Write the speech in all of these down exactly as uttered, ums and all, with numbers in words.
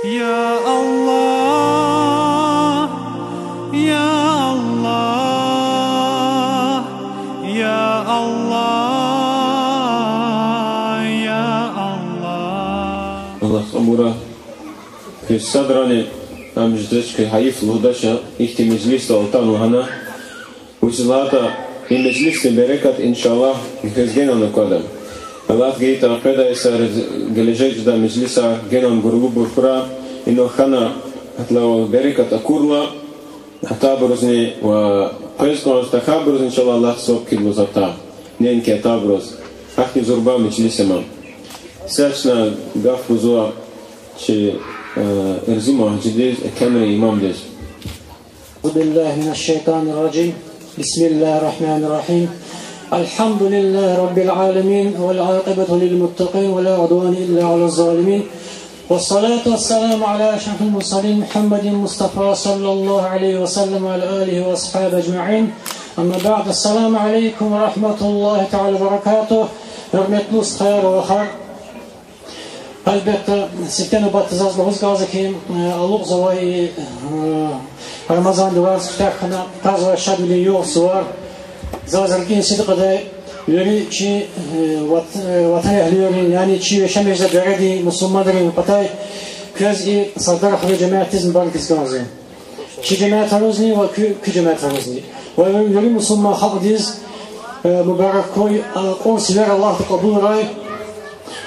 يا الله، يا الله، يا الله، يا الله. Аллагьди кьабул хьуй. Куь садрани, ам жезвач, куь гьайиф лугьудач, ихьтин межлисдал атана лагьана. Вучиз лагьайтӀа и межлисдин берекат, иншаллагь, квез генани аквада. Аллагьди гайитӀа, къведай йисара гележегда межлисар генани гурлубур хьурай, инал хьана, гьатӀлавал берекат акурла, атайбурузни ва къвез кӀанз тахьайбурузни, иншаллагь, Аллагьди саваб кьилиз атай. Неинки атайбуруз, гьахьтин зурба межлис я ман. Са чна гаф гузва чи, э, Эрзиман гьажидиз, Экемрин имамдиз. أعوذ بالله من الشيطان الرجيم. بسم الله الرحمن الرحيم. الحمد لله رب العالمين، والعاقبة للمتقين، ولا عدوان إلا على الظالمين، والصلاة والسلام على أشرف المرسلين محمد المصطفى صلى الله عليه وسلم وعلى آله وأصحابه أجمعين. أما بعد، السلام عليكم ورحمة الله تعالى وبركاته. Гьуьрметлу стхаяр ва вахар. Гьелбетда, сифте нубатда заз лугьуз кӀанзава хьи, э, алукьзавай, э, Рамазанди варз куьтягь хьана, къазавай шадвилин югъ сувар. Заз рикӀин сидкьидай вири чи, э, ват-, э, ватанэгьлийрин, яни чи яшамиш жезвай бередин, мусурманрин патай квез и Сардар хуьруьн жемятдиз мубаракиз кӀанзава. Чи жемятарузни ва куь, куь жемятарузни. Ва вири мусурман халкьдиз, э, мубараквай, а, кьур сивер Аллагьди кьабулрай.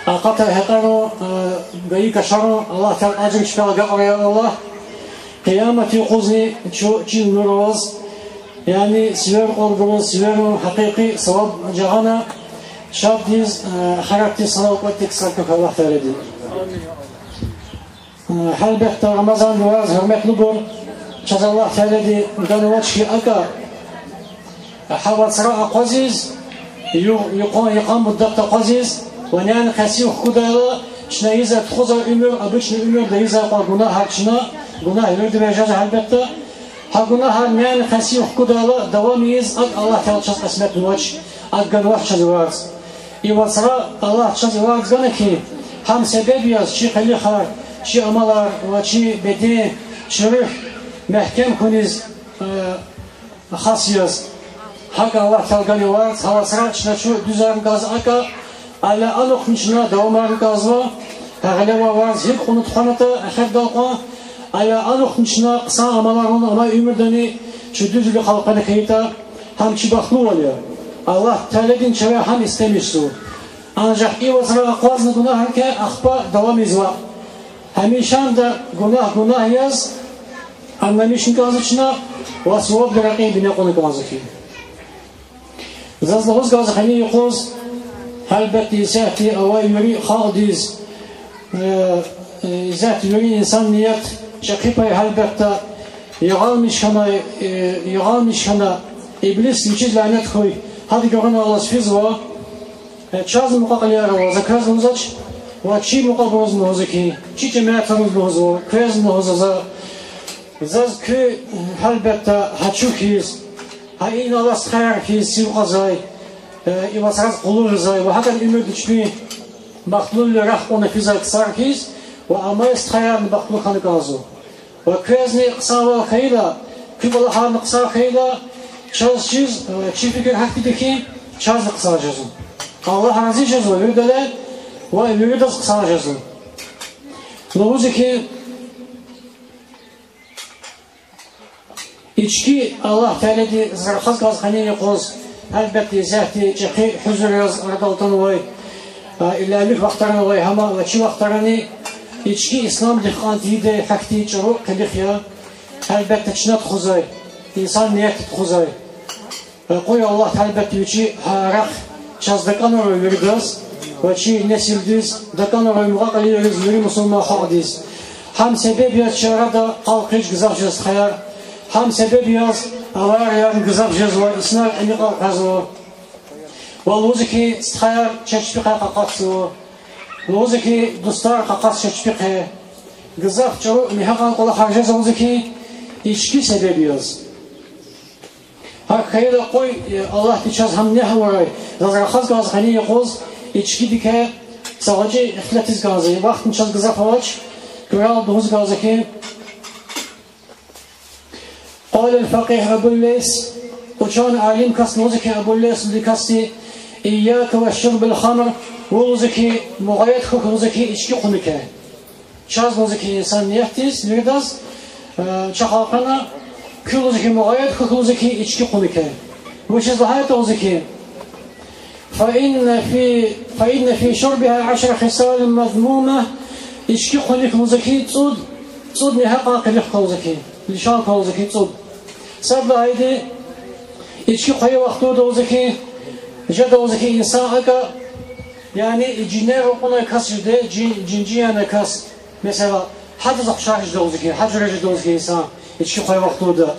Акъатай гьекьерун, э, гайи кашарун Аллагь Таалади ажри чпел агакьрай, я Аллагь. Къиямат юкъузни чун, чи нур аваз, яни сивер кьурбурун сиверун гьакъикъи саваб жагъана, шаддиз, э, ахиратдиз санал кӀватӀдик сад хьухь Аллагь Таалади. Гьелбетда, Рамазанди варз, гьуьрметлубур, чаз Аллагь Таалади ганвач хьи акӀ, гьа вацра акъвазиз, ю-, юкъан, йикъан муддатда акъвазиз, ва няни хъесив хкудайла, чна ийизвай тухузвай уьмуьр, обычный уьмуьрда ийизвай кьван гунагьар чна, гунагь виридавай жезва гьелбетда, гьа гунагьар няни хъесив хкудайла давам ийиз акӀ Аллагь Таалади чаз кьисметнавач, акӀ ганвач чаз варз. И вацра Аллагьди чаз и варз гана хьи, гьам себеб яз чи къилихар, чи амалар ва чи беден, чи руьгь мягькем хьуниз, э, хас яз. ГьакӀ Аллагьди чаз гана варз, гьа вацра чна чун дуьзарни кӀанзава акӀ, аля алукьни чна давамарни кӀанзава, гьа гъилевай варз гьикӀ кьуна тухванатӀа эхирдал кьван, аля алукьни чна хъсан амалар авуна амай уьмуьрдани чун дуьзвилихъ элкъвена хьайитӀа, гьам чи бахтлувал я. Аллагь Тааладини чавай гьам истемишзава. Анжах и вацра акъвазна гунагьрикай ахпа давам ийизвай, гьамишанда гунагь гунагь яз, аннамишни кӀанзава чна, ва сувабдин рекьин бине кьуна кӀанзава хьи. Заз лугьуз кӀанзава къенин юкъуз, гьелбетда, исятда авай вири халкьдиз, э, э, исятда вири инсаният чӀехи пай, гьелбетда, ягъалмиш хьана, э, ягъалмиш хьана, иблис вичиз лянет хьуй, гьада гуьгъуьналлаз физва, э, чаз мукьва-кьилияр ава, за квез лугьузвач, ва чи мукьвабуруз лугьузва хьи, чи жемятариз лугьузва, квез лугьузва за. Заз куьн, гьелбетда, гьа чун хьиз, гьа инал алай стхаяр хьиз сив кьазвай, э, и вацраз къуллугъзавай ва гьакӀни уьмуьрда чпин бахтлувилин рехъ кьуна физвай ксар хьиз, ва амай стхаярни бахтлу хьана кӀанзава. Ва квезни хъсанвал хьайила, куь кӀвалахарни хъсан хьайила, чаз чиз, э, чи фикир гьахьтинди хьи, чазни хъсан жезва. Аллагь рази жезва виридалай ва виридаз хъсан жезва. Лугьузва хьи, ички Аллагь Таалади заз рахаз кӀанзавай къенин юкъуз, гьелбетда, исятда чӀехи гьузур яз арадал атанвай, а, илялух вахтарни авай гьам ва чи вахтарани, ички исламдихъ кӀан тийидай гьахьтин чӀуру къилих я, гьелбетда, чна тухузвай, инсаниятди тухузвай. Къуй Аллагьди гьелбетда вичи гьа рехъ чаз дакӀанвай виридаз ва чи несилдиз, дакӀанвай мукьва-кьилийриз, вири мусурман халкьдиз. Гьам себеб яз чи арада къал хъийиз гзаф жез стхаяр. Гьам себеб яз авариярни гзаф жезва, инсанар кӀаник къал къвезва. Ва лугьузва хьи, стхаяр чеб чпихъай къакъатзава. Лугьузва хьи, дустар къакъатзава чеб чпихъай. Гзаф чӀуру михьи кьван кӀвалахар жезва лугьузва хьи, ички себеб яз. ГьакӀ хьайила къуй, э, Аллагьди чаз гьам негь авурай, заз рахаз кӀанзавай къенин юкъуз ичкидикай са гъвечӀи ихтилатиз кӀанзава. Вахтни чаз гзаф авач, Курал лугьуз кӀанзава хьи, قال الفقيه أبو الليث, учёный алим кас лугьузва хьи Абу Лейс лугьудай касди, إياك وشرب الخمر, вун лугьузва хьи мугъайят хьухь лугьузва хьи ички хъунукай. Чаз лугьузва хьи инсан ниятдиз, виридаз, э, чахъ алахъна, куьн лугьузва хьи мугъайят хьухь лугьузва хьи ички хъунукай. Вучиз лагьайтӀа лугьузва хьи, فإن في، فإن في شربها عشر خصال مذمومة, ички хъуник лугьузва хьи цӀуд, цӀуд негьакьан къилих ква лугьузва хьи, лишан ква лугьузва хьи цӀуд. Сад лагьайди, ички хъвайи вахтунда лугьузва хьи, жеда лугьузва хьи инсан акӀа, яни жинер акьунвай кас жеда, жин, жинжи яна кас, месела, гьадаз ухшар жеда лугьузва хьи, гьа жуьре жеда лугьузва хьи инсан ички хъвайи вахтунда.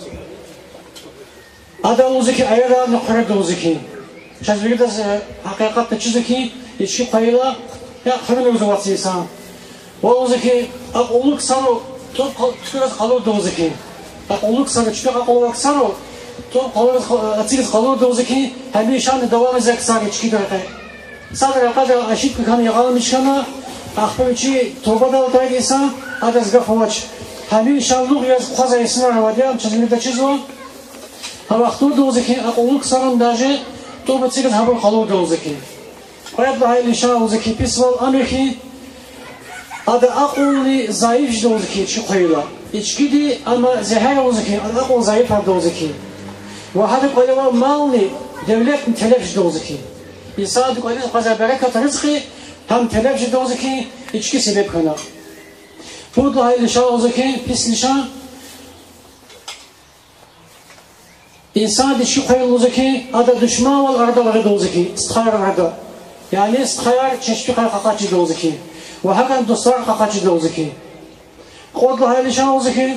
Ада лугьузва хьи аяларни хъуьреда лугьузва хьи. Чаз виридаз, э, гьакъикъатда чизва хьи, ички хъвайила, я хъуьруьниз авац инсан. Ва лугьузва хьи, акьуллу ксару тӀуб къал-, туькӀуьриз къалурда лугьузва хьи. Акьуллу ксару, чпи акьул авай ксару тӀуб къалуриз, э, эцигиз къалурда лугьузва хьи, гьамишани давамиз ксар ичкидай рекье. Садра къадра ошибка хьана, ягъалмиш хьана, ахпа вичи тубадал атайди инсан, адаз гаф авач. Гьамишанлугъ яз хъвазвай инсанар авайди я, чаз вирида чизва. Гьа вахтунда лугьузва хьи акьуллу ксарун даже тӀуб эцигиз гьабур къалурда лугьузва хьи. Кьвед лагьай лишан лугьузва хьи писвал ам я хьи, ада акьулни зайиф жеда лугьузва хьи ички хъвайила. Ичкиди, амма зегьер лугьузва хьи, ада акьул зайифарда лугьузва хьи. Ва гьадан кӀвале авай мални, девлетни телеф жеда лугьузва хьи. Инсандин кӀвализ къвезвай берекат, ризкьи гьам телеф жеда лугьузва хьи, ички себеб хьана. Пуд лагьай лишан лугьузва хьи, пис лишан, инсанди ички хъвайила лугьузва хьи, ада душманвал арадал гъида лугьузва хьи, стхаяр арада. Яни стхаяр чешпихъай къакъат жеда лугьузва хьи. Ва гьакӀни дустар къакъат жеда лугьузва хьи. Кьуд лагьай лишан лугьузва хьи,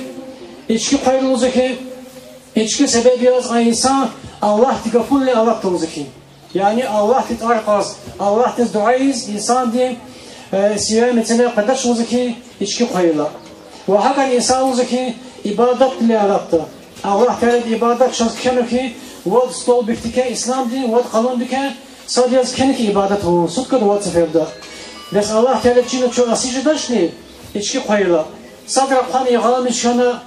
ички хъвайила лугьузва хьи, ички себеб яз а инсан Аллагьдин гафунилай алатда лугьузва хьи. Яни Аллагьди тӀвар кьаз, Аллагьдиз дуьа ийиз инсанди, э, сивяй мецелай къведач лугьузва хьи, ички хъвайила. Ва гьакӀни инсан лугьузва хьи, ибадатдилай алатда. Аллагь Таалади ибадат чаз кхьенва хьи, вад столбикдикай, исламдин вад къанундикай сад яз кхьена хьи ибадат авун, суткада вад сеферда. Бес Аллагь Таалади чина чун аси жедачни, ички хъвайила. Садра хъвана, ягъалмиш хьана,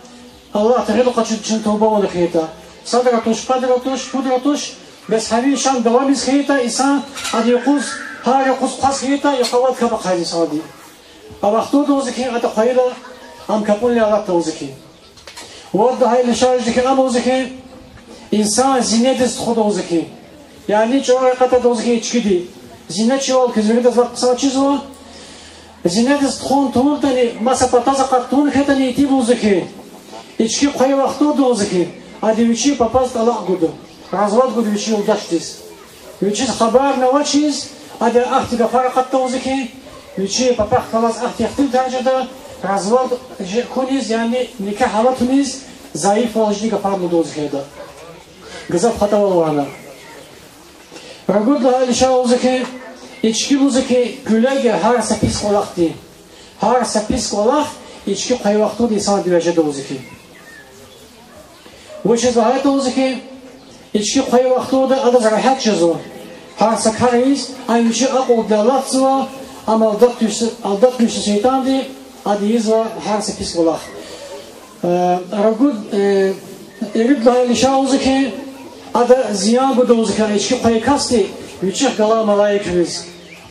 Аллагьдин гъил къачуз чна туба авуна хьайитӀа. Садра туш, къадра туш, пудра туш, бес гьамишан давамиз хьайитӀа, инсан ада юкъуз, гьар юкъуз хъваз хьайитӀа, йикъа вад капӀ ахъайзава инсанди. А вахтунда лугьузва хьи, ада хъвайила, ам капӀунилай алатда лугьузва хьи. Вад лагьай лишан жеда хьи, ам лугьузва хьи, инсан зинедиз тухуда лугьузва хьи. Яни чӀуру къатада лугьузва хьи ичкиди. Зинечивал квез виридаз лап хъсан чизва. Зинедиз тухун тавуртӀани, маса патаз акъат тавун хьайитӀани, итим лугьузва хьи, ички хъвайи вахтунда лугьузва хьи, ада вичин папаз тӀалакь гуда, развод гуда вичин юлдашдиз. Вичиз хабарни авачиз, ада ахьтин гафар акъатда лугьузва хьи, вичин папахъ галаз ахьтин ихтилатар жеда, развод же-, хьуниз, яни никягь алатуниз, зайифвал жеди гафар лугьуда лугьузва хьи ада. Гзаф хатӀавал авуна. Ругуд лагьай лишан лугьузва хьи, ички лугьузва хьи, куьлег я гьар са пис кӀвалахдин. Гьар са пис кӀвалах ички хъвайи вахтунда инсандивай жеда лугьузва хьи. Вучиз лагьайтӀа лугьузва хьи, ички хъвайи вахтунда адаз регьят жезва гьар са кар ийиз, ам вичин акьулдилай алатзава, ам алдатмишза, алдатмишза шейтӀанди, ада ийизва гьар са пис кӀвалах. Э, ругуд, э, ирид лагьай лишан лугьузва хьи, ада зиян гуда лугьузва хьи ички хъвайи касди вичихъ галай малаикриз.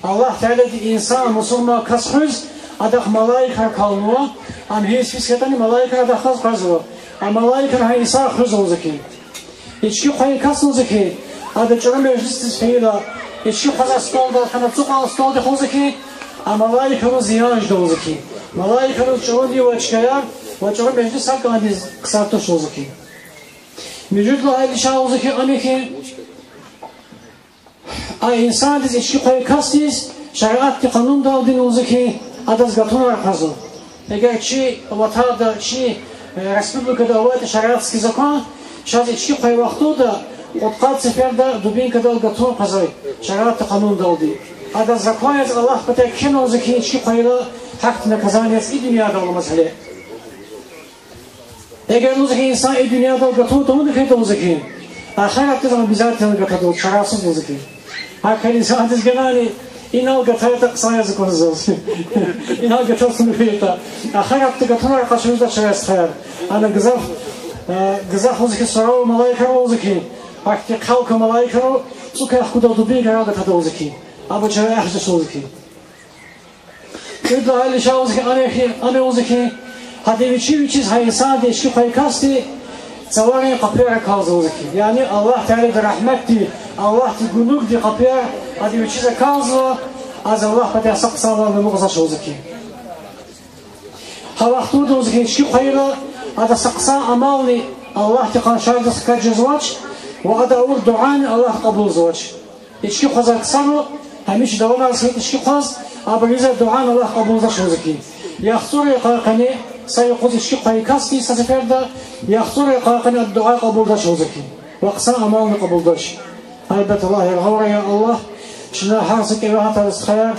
Аллагь Таалади инсан, мусурман кас хуьз, адахъ малаикар калунва, ам гьиниз физ хьайитӀани малаикар адахъ галаз къвезва. А малаикар гьа инсан хуьзва лугьузва хьи. Ички хъвайи кас лугьузва хьи, ада чӀуру межлисдиз фейила, ички хъвазвай столдал хьана ацукьайла столдихъ лугьузва хьи, а малаикриз зиян жеда лугьузва хьи. Малаикриз чӀуру нивай чкаяр ва чӀуру межлисар кӀандиз хъсан туш лугьузва хьи. Муьжуьд лагьай лишан лугьузва хьи, ам я хьи, а инсандиз, ички хъвайи касдиз шариатдин къанундалди лугьузва хьи, адаз гатунар къвезва. Эгер чи ватанда, чи, э, республикада авайтӀа шариатский закон, чаз ички хъвайи вахтунда кьудкъад сеферда дубинкадал гатун къвезвай шариатдин къанундалди. Адаз закон яз Аллагьдин патай кхьена лугьузва хьи, ички хъвайила гьахьтин наказание яз и дуьньяда аламаз гьеле. Эгер лугьузва хьи, инсан и дуьньядал гатун тавуна хьайитӀа лугьузва хьи, ахиратдиз обязательно гатада лугьузва, чарасуз лугьузва хьи. ГьакӀ хьайила инсандиз генани Инал гатайтӀа хъсан яз аквазва заз. Инал гатаз хьун хьайитӀа. Ахиратда гатунар къачузвач, стхаяр. Ана гзаф, э, гзаф лугьуз хьи, сурарал малаикар лугьуз хьи, ахьтин хъел квай малаикар, цӀукай хкудал дубинкай гатада лугьуз хьи. Абур чара эхь жедач лугьуз хьи. Кьвед лагьайди ша лугьуз хьи, ана хьи, ана лугьуз хьи, гьадан вичи вичиз, гьа инсандин, ички хъвай касдин цаварин къапуяр акалзава лугьуз хьи. Яни Аллагь Тааладин рагьметди, Аллагьдин гунугди къапуяр гьадан вичиз акалзава, адаз Аллагь патахъай са хъсанвални амукьзавач лугьуз хьи. Гьа вахтунда лугьуз хьи, ички хъвайила, адан са хъсан амални Аллагьдин къаншардиз хкаж жезвач, ва адан авур дуьани Аллагьди кьабулзавач. Ички хъвазвай ксари гьамиша давамарзавайтӀа ички хъваз, абурун дуьани Аллагьди кьабулзавач лугьуз хьи. ЯхцӀурни йикъай къене са юкъуз ички хъвай касди са сеферда, яхцӀурни йикъай къене адан дуьа кьабулдач лугьуз хьи. Ва хъсан амални кьабулдач. Гьелбетда, Аллагь яргъавурай, я Аллагь, чна гьар са кӀеве гьатайла, стхаяр,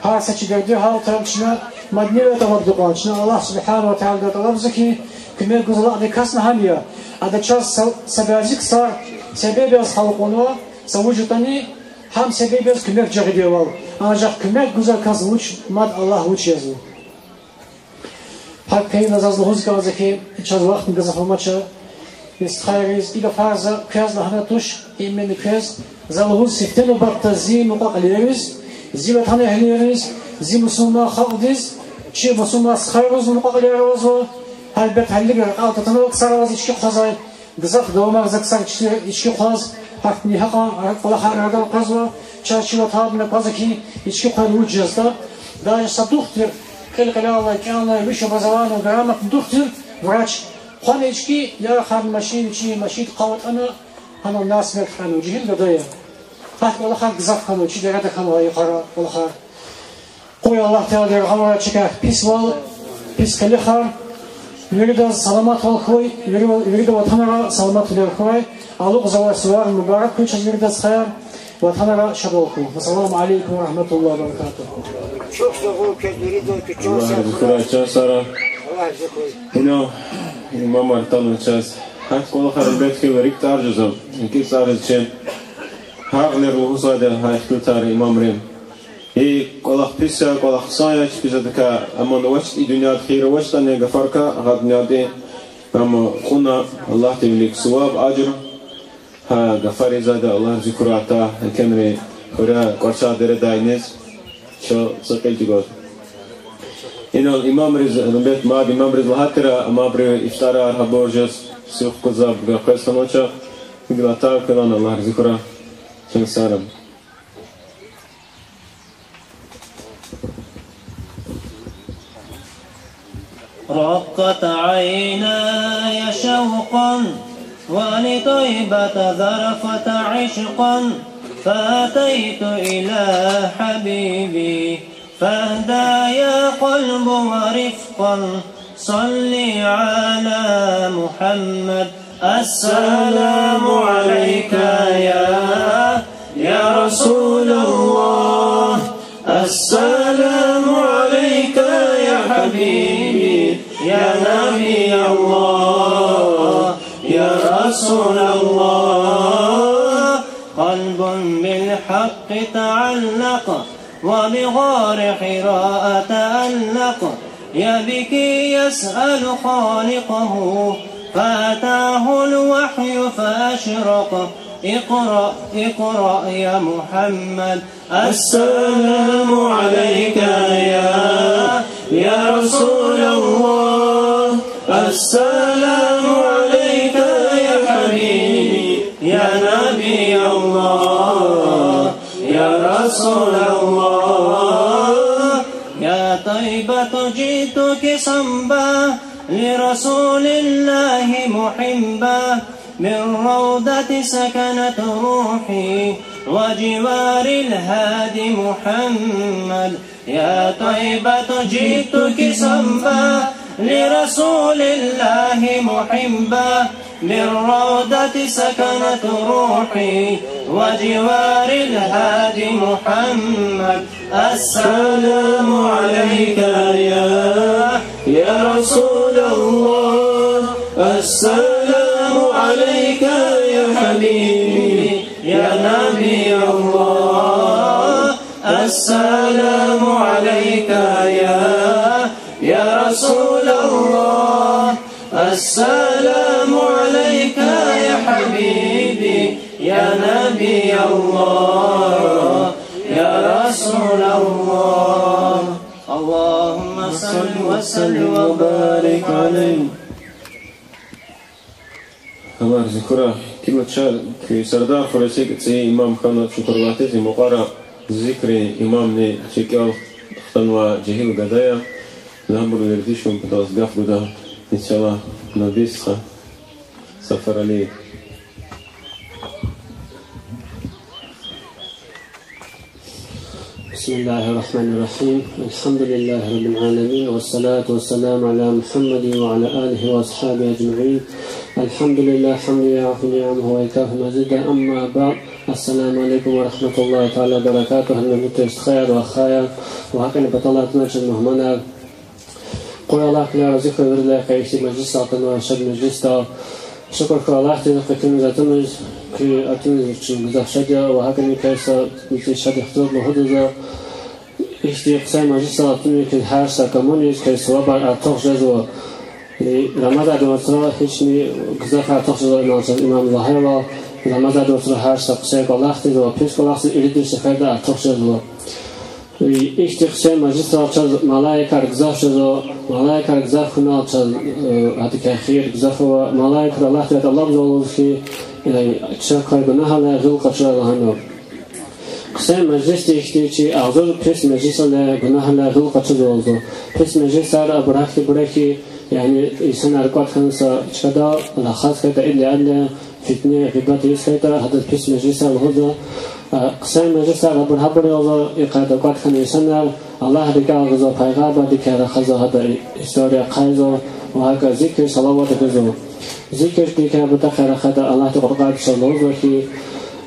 гьар са чи дерди-гьалтар чна мадни тӀалабда кьван, чна Аллагь سبحانه وتعالىдивай тӀалабзава хьи, куьмек гуз алакьдай касни гьам я. Ада чаз са, са бязи ксар себеб яз халкьнава, са вуж ятӀани, гьам себеб яз куьмек жагъидайвал. Анжах куьмек гузвай кас вуч, мад Аллагь вуч язва. ГьакӀ хьайила заз лугьуз кӀанзава хьи, чаз вахтни гзаф амач, стхайриз, и гафар за квез лагьана туш, именно квез, за лугьуз сифте нубатда зи мукьва-кьилийриз, зи ватанэгьлийриз, зи мусурман халкьдиз, чи мусурман стхайриз мукьва-кьилияр авазва, гьелбетда, гьелелиг ракьал татанва ксар аваз ички хъвазвай, гзаф давамарзавай ксар ички, ички хъваз, гьахьтин гьакьван кӀвалахар арадал акъвазва, чаз чи ватандин аквазва хьи, ички хъвайла вуч жезва. Даже са духтур, кьил-кьилелай, кӀелай, высшее образование, грамотный духтур, врач, хъвана ички, я ханум, машин, чи машин хъаватӀана, гьанал на смерть хьанва, жегьил гада я. Гьахьтин кӀвалахар гзаф хьанва, чи деряда хьанва и кьван кӀвалахар. Къуй Аллагь Таалади яргъавурай чакай писвал, пис къилихар, виридаз саламатвал хьуй, вири-, вирида ватанра саламатвилер хьурай, алукьзавай сувар мубарак хьуй чаз виридаз, стхаяр, ватанра шадвал хьуй. Ассаламу алейкум ва рагьматуллагьи ва баракатугь. Аллагь рази хьурай, чан сагърай. Инал имамар атанва чаз. Гьахьтин кӀвалахар бес хьайила рикӀ тӀар жезва, рикӀиз тӀар жезва чи. Гьар гъилера лугьузвайди я гьа ихтилатар имамри. И кӀвалах пис я, кӀвалах хъсан я, чпиз адакай аман авач, и дуьньяда хийир авачтӀани гафарикай, гьа дуьньяда, амма кьуна Аллагьдин вилик суваб, ажр, гьа гафариз ада, Аллагь рази хьурай, та экенри хуьряй кӀварцагъ дередай иниз, чун са кьил чӀугваз. Инал имамриз, гьелбет, мад имамриз лагьайтӀа, амма абуру ифтарар гьабур жез, сив хкудзавайбуру къвез хьанвач, гила тар квелана, Аллагь рази хьурай, чан сагърай. رقت عيناي شوقا ولطيبة ذرفت عشقا فأتيت إلى حبيبي فاهدى يا قلب ورفقا صل على محمد السلام عليك يا يا رسول الله السلام عليك يا حبيبي يا نبي الله يا رسول الله قلب بالحق تعلق وبغار حراء تألق يبكي يسأل خالقه فأتاه الوحي فأشرق اقرأ اقرأ يا محمد السلام عليك يا يا رسول الله السلام عليك يا حبيبي يا نبي الله يا رسول الله يا طيبة جئتك صبا لرسول الله محبا من روضة سكنت روحي وجوار الهادي محمد يا طيبة جئتك صبا لرسول الله محبا بالروضة سكنت روحي وجوار الهادي محمد السلام عليك يا يا رسول الله السلام عليك يا حبيبي يا نبي الله السلام رسول الله، السلام عليك يا حبيبي، يا نبي الله، يا رسول الله. اللهم صل وسلم وبارك عليه. Гьабар зикра, килачар, куь сардар Фурасик цӀийи имам хьана, шукур Аллагьдиз, и мукьвара зикрин имамни чиркал хтанвай жегьил гада я. Гьабурун вердишун патал гаф гуда, иншаллагь, Набис стха, Сафар Алиев. بسم الله الرحمن الرحيم. الحمد لله رب العالمين، والصلاة والسلام على محمد وعلى آله وأصحابه أجمعين. الحمد لله حمدا يوافي نعمه ويكافئ مزيده، أما بعد. السلام عليكم ورحمة الله تعالى وبركاته. Гьуьрметлу стхаяр ва вахаяр, ва гьакӀни паталай атаначир мугьманар. Къуй Аллагь куьне рази хьуй виридалай, къе ихьтин межлисдал атанвай, шад межлисдал. Шукур хьуй Аллагьдиз, къе куьниз атуниз, куьн атуниз вичин гзаф шад я, ва гьакӀни квез са мици шад ихтилат лугьудзава. Ихьтин хъсан межлисдал атунин куьн гьар са камуниз квез савабар артух жезва. Рамазандин вацра гьични гзаф артух жезва, инал чаз имам лагьайвал, Рамазандин вацра гьар са хъсан кӀвалахдиз ва пис кӀвалахдиз ирид сеферда артух жезва. Ихьтин хъсан межлисдал чаз малаикар гзаф жезва, малаикар гзаф хьунал чаз, э, гьадакай хийир гзаф ава, малаикри Аллагьдивай тӀалабзава лугьуз хьи, э, чна квай гунагьрилай гъил къачурай лагьана. Хъсан межлисди ихьтин чи агъзур пис межлисрилай, гунагьрилай гъил къачузва лугьузва. Пис межлисар абур гьахьтинбур я хьи, яни инсанар кӀватӀ хьана са чкадал, рахаз хьайитӀа, идалай-адалай фитне, гъибат ийиз хьайитӀа, гьадаз пис межлисар лугьузва. Хъсан межлисар абур гьабур я лугьузва, и къайдада кӀватӀ хьана инсанар Аллагь рикӀел гъизва, пайгъамбардикай рахазва, гьадан история ахъайзава, ва гьакӀ зикр, салават гъизва. Зикрдикай патахъай рахайтӀа, Аллагьди Къуръанда чаз лугьузва хьи,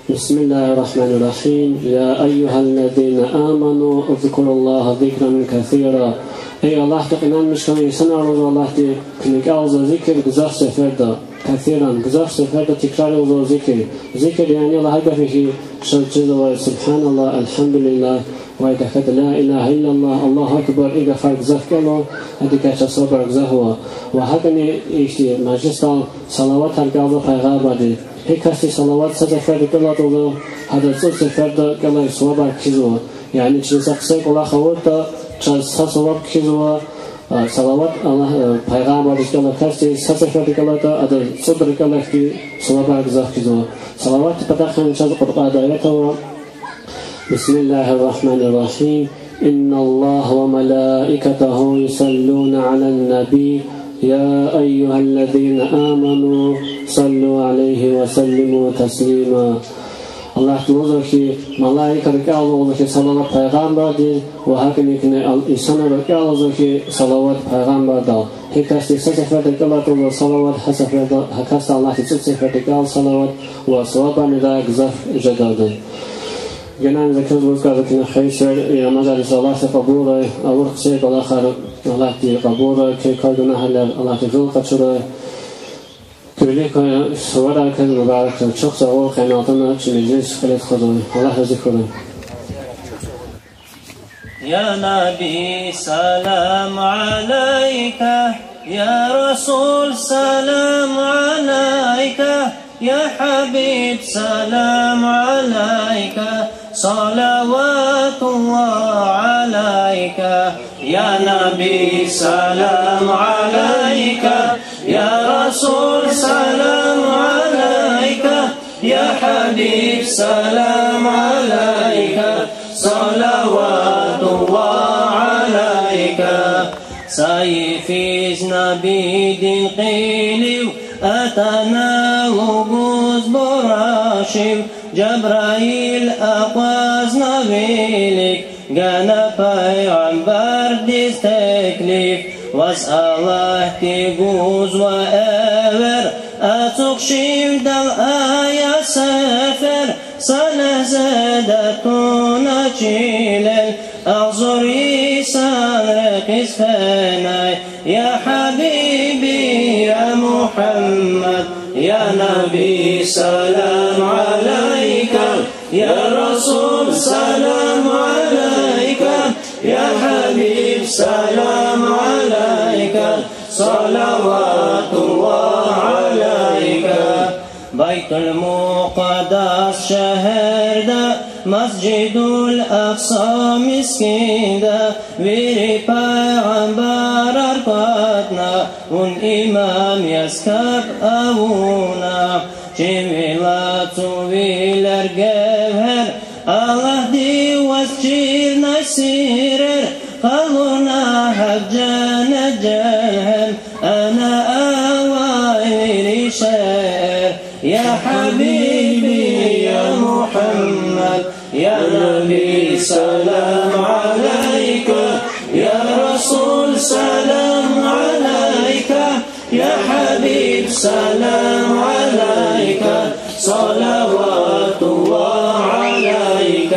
بسم الله الرحمن الرحيم. يا أيها الذين آمنوا اذكروا الله ذكرا كثيرا. Эй Аллагьдихъ инанмиш хьайи инсанар, лугьузва Аллагьди, куьн рикӀелзава зикр гзаф сеферда, كثيرا, гзаф сеферда тикрарзава зикр. Зикр яни лагьай гаф я хьи, чаз чизвай سبحان الله، الحمد لله, ва тахьайтӀа لا إله إلا الله، الله أكبر, и гафар гзаф кӀелун, адакай чаз савабар гзаф ава. Ва гьакӀни ихьтин межлисдал салаватар кӀелзава пайгъамбардиз. Гьи касди салават са сеферда кӀелайтӀа, гьадаз цӀуд сеферда кӀелай савабар кхьизва. Яни чна са хъсан кӀвалах авуртӀа, чаз са саваб кхьизва, а, салават Аллагь, а, пайгъамбардиз кӀелай касди са сеферда кӀелайтӀа, адаз цӀуд рикӀелай хьтин савабар гзаф кхьизва. Салаватдин патахъай чаз Къуръанда аят ава, بسم الله الرحمن الرحيم. إن الله وملائكته يصلون على النبي، يا أيها الذين آمنوا صلوا عليه وسلموا تسليما. Аллагьди лугьузва хьи, малаикар рикӀелзава лугьузва хьи салават пайгъамбардиз, ва гьакӀни куьне ал-, инсанар рикӀелзава хьи салават пайгъамбардал. Гьи касди са сеферда кӀелайтӀа лугьузва салават, гьа сеферда, гьа касди Аллагьди цӀуд сеферда кӀелзава салават, ва савабарни гзаф жеда адаз. Генани за квез лугьуз кӀанзава куьне, хвейсир, и Рамазан Аллагьди кьабулрай, авур хъсан кӀвалахар Аллагьди кьабулрай, куь квай гунагьрилай Аллагьди гъил къачурай. Куь вилик квай суварар квез мубаракрай. Чухсагъул, къенин алтана чи межлис кьиле тухузвай. Аллагь рази хьурай. يا نبي سلام عليك، يا رسول سلام عليك، يا حبيب سلام عليك، صلوات الله عليك. يا نبي سلام عليك، يا رسول سلام عليك، يا حبيب سلام عليك، صلوات الله عليك. Са йифиз Набидин къилив атана лугьуз бурашив, Жабраил акъвазна вилик, гана пайгъамбардиз теклиф. Ваз Аллагьди гузва эвер, ацукь шивдал ая сефер, са легьзеда туна чилел, агъзур йисан рекьиз фенай. يا حبيبي يا محمد، يا نبي سلام عليك، يا رسول سلام عليك، يا حبيب سلام عليك. صلوات الله عليك. Байтул-Мукъаддас шегьерда, Масжидул-Акъса мискӀинда, вири пайгъамбарар кӀватӀна, вун имам яз капӀ авуна. Чимвилер, цунвилер, гевгьер, Аллагьди ваз чирнай сирер, къалурна гьакӀ женнет жегьеннем, ана авай вири шейэр. يا حبيبي يا محمد، يا نبي سلام عليك، يا رسول سلام عليك، يا حبيب سلام عليك، صلوات الله عليك.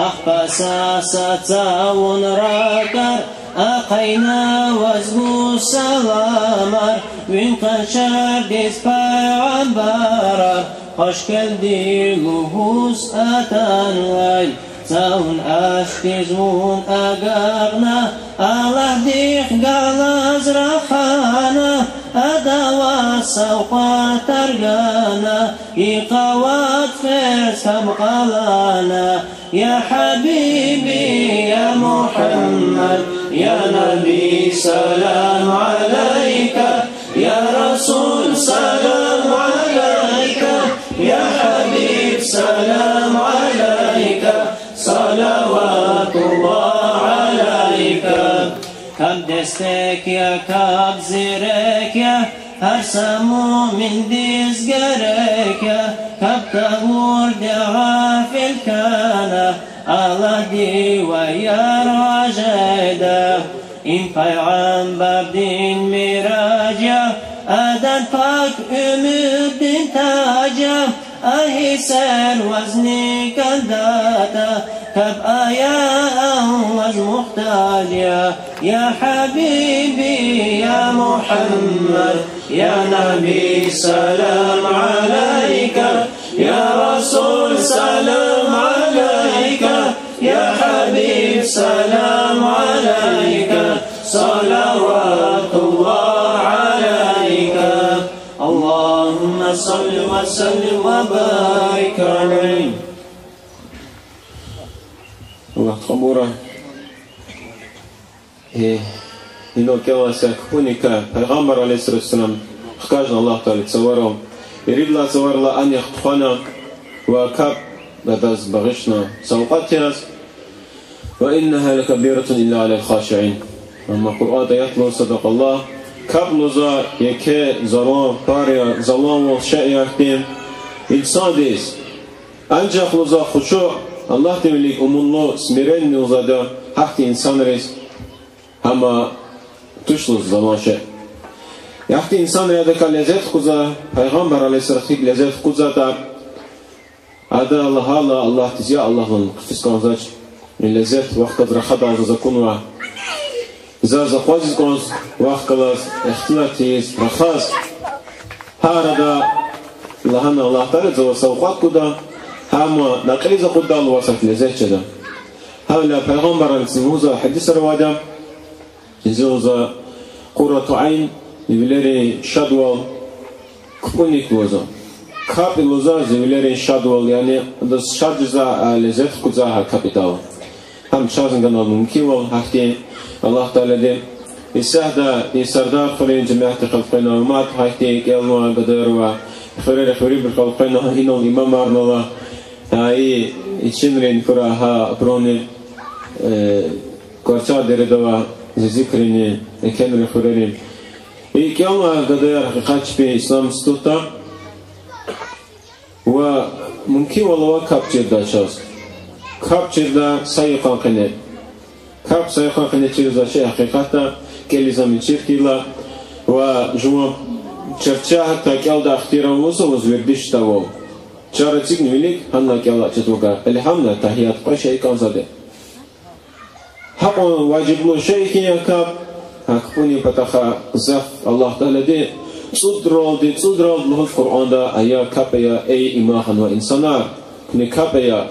Ахпа са-са цавун ракӀар, ахъайна ваз гуз саламар, вун къаншардиз пайгъамбарар, хвашгелди лугьуз атанвай. Цавун ашдиз вун агакьна, Аллагьдихъ галаз рахана, адавай савкьватар гана, йикъа вад ферз кам къалана. يا حبيبي يا محمد، يا نبي سلام عليك، يا رسول سلام عليك، يا حبيب سلام عليك، صلوات الله عليك. КапӀ дестек я, капӀ зирек я, гьар са муъминдиз герек я, капӀ тавурди гъафил хьана, Аллагьдивай яргъа жеда. Им пайгъамбардин мираж я, адан пак уьмуьрдин таж я, а гьиссер вазни кӀандатӀа, капӀ ая Аллагьдиз мугьтаж я. يا حبيبي يا محمد، يا نبي سلام عليك، يا رسول سلام عليك، يا حبيب سلام عليك، صلوات الله عليك. اللهم صل وسلم وبارك عليه. Аллагь кьабулрай. Э, инал кӀелна са кпӀуникай, Пайгъамбар عليه الصلاة والسلام хкажна Аллагь Таала цаварал, ирид лагьай цаварилай анихъ тухвана ва капӀ адаз багъишна савкьват яз. وإنها لكبيرة إلا على الخاشعين. Амма Къуръанда аят лугьуз, صدق الله, капӀ лугьузва еке залан пар я, заланвал шей я гьахьтин инсандиз. Анжах лугьузва хушуъ, Аллагьдин вилик умудлу, смиренный лугьузвайди я гьахьтин инсанриз, амма туш лугьуз залан шей. Гьахьтин инсанри адакай лезет хкудзава, Пайгъамбар عليه الصلاة والسلام гьикӀ лезет хкудзаватӀа, ада лагьайла Аллагьдиз: я Аллагь, зун хъфиз кӀанзавач, и лезет вахъ галаз рахадайла заз акунва. Заз акъвазиз кӀанзава вахъ галаз ихтилат ийиз, рахаз. Гьа арада лагьана Аллагь Таала: за ваз савкьват гуда, гьам накьиз акъуддайла ваз гьахьтин лезет жеда. Гьавиляй Пайгъамбарди лугьузва гьадисра авайди я, зи лугьузва къуррату айн, зи вилерин шадвал кпӀуник лугьузва. КапӀ лугьузва зи вилерин шадвал, яни адаз шад жезва, а лезет хкудзава гьа капӀ ятӀа. Гьам чаз гана мумкинвал гьахьтин Аллагь Таалади. Исятда и Сардар хуьруьн жемятдихъ элкъвена ва мад гьахьтин кӀелунвай гадаяр ва хуьрерихъ вирибур элкъвена, инал имамарни ава, гьа и ичинрин хуьряй гьа абуруни, э, Кварцар дереда ава, Зизикрини, Экенрин хуьрерин. И кӀелунвай гадаяр гьакъикъат чпин ислам институтда. Ва мумкинвал ава капӀ чирдай чаз. КапӀ чирдай са йикъан къене. КапӀ са йикъан къене чирзавай шей гьакъикъатда, кӀелиз ам чир хьайила, ва жуван чарче гьатта кӀелдай ихтияр авай лугьузва, ваз вердиш тавурвал. Чара эцигна вилик, гьана кӀелай чаз вугай. Эльгьамда, тагьият, кьве шей кӀанзавайди. Гьакьван важиблу шей хьи я капӀ, гьа капӀунин патахъай гзаф Аллагь Таалади цӀудралди, цӀудралди лугьуз Къуръанда: ая капӀ ая, эй иман хьанвай инсанар, куьне капӀ ая.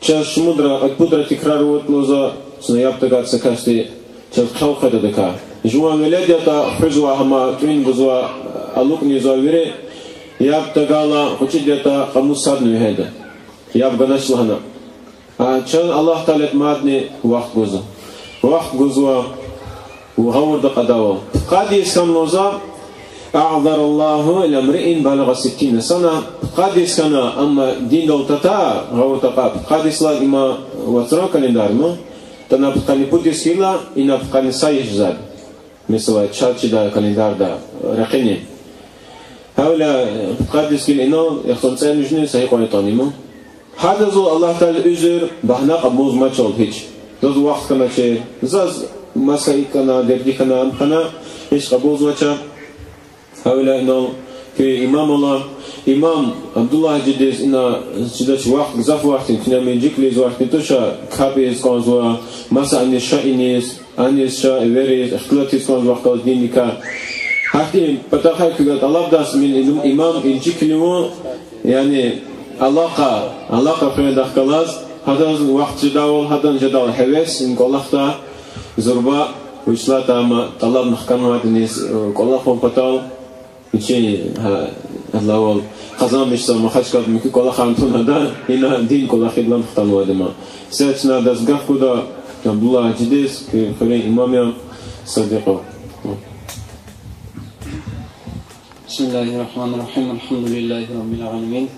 Чаз шумудра, акӀ пудра тикрар авуртӀа лугьузва, чна яб тагай са касди чаз хъел къведа адакай. Жуван велед ятӀа хуьзва гьама, тӀуьн гузва, алукӀни ийизва вири, яб тагала гъвечӀиди ятӀа кьамуз садни вегьеда. Яб ганач лагьана. А чан Аллагь Таалади мадни вахт гузва. Вахт гузва, гъавурда кьадайвал. Пудкъад йис хьана лугьузва, أعذر الله إلى امرئ بلغ ستين سنة, пудкъад йис хьана, амма диндал тата, гъавурда кьа-, пудкъад йис лагьай има вацран календарь ман, тана пудкъанни пуд йис хьайила, ина пудкъанни са йис жезвайди. Месела, чаз чидай календарда рекьини. Гьавиляй, э, пудкъад йис хьайила инал, яхцӀурни цӀемуьжуьни са гьикьван ятӀани ман. Гьадазул Аллагь Таалади уьзуьр, багьна кьабулзамачал гьич. Заз вахт хьаначир, заз маса икӀ хьана, дерди хьана, ам хьана, гьич кьабулзавач. Гьавиляй инал куь имам ала, имам Абдуллагь гьажидиз ина чидач вахт, гзаф вахт, куьне минжикли ийизвай вахт туш, капӀ ийиз кӀанзава, маса аниз ша иниз, аниз ша эвериз, ихтилат ийиз кӀанзава вахт галаз диндикай. Гьахьтин патахъай куьне тӀалабдай, им-, имам инжикливун, яни алакъа, алакъа фена вахт галаз, гьадаз вахт жедайвал, гьадан жедайвал гьевес, им кӀвалахда, зурба, вуч лагьайтӀа ама тӀалабна хканвайди иниз, э, кӀвалахун патал, вичин, гьа, Аллагьвал къазанмишзава Махачкъалада муькуь кӀвалахар тунада, ина дин кӀвалах ийидлан хтанвайди ма. Са чна адаз гаф гуда, Абдуллагь гьажидиз, куь хуьруьн имам я, Садикъов. بسم الله الرحمن الرحيم. الحمد لله رب العالمين.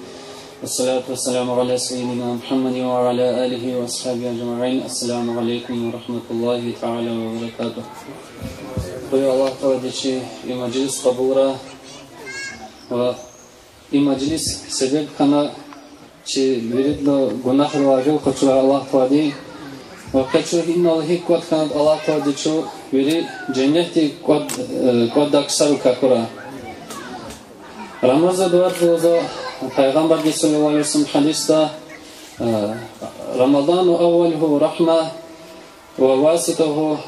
والصلاة والسلام على سيدنا محمد وعلى آله وأصحابه أجمعين. السلام عليكم ورحمة الله تعالى وبركاته. Къуй Аллагь Таалади чи и мажлис къабулрай ва и мажлис себеб хьана чи виридалай гунагьрилай гъил къачурай Аллагь Таалади. Ва къе чун инал гьикӀ кӀватӀ хьанатӀа Аллагь Таалади чун вири женнетдин кӀвад-, э, кӀватӀдай ксарикай хьурай. Рамазан варз лугьузва Пайгъамбарди صلى الله عليه وسلم гьадисда, э, رمضان أوله رحمة ووسطه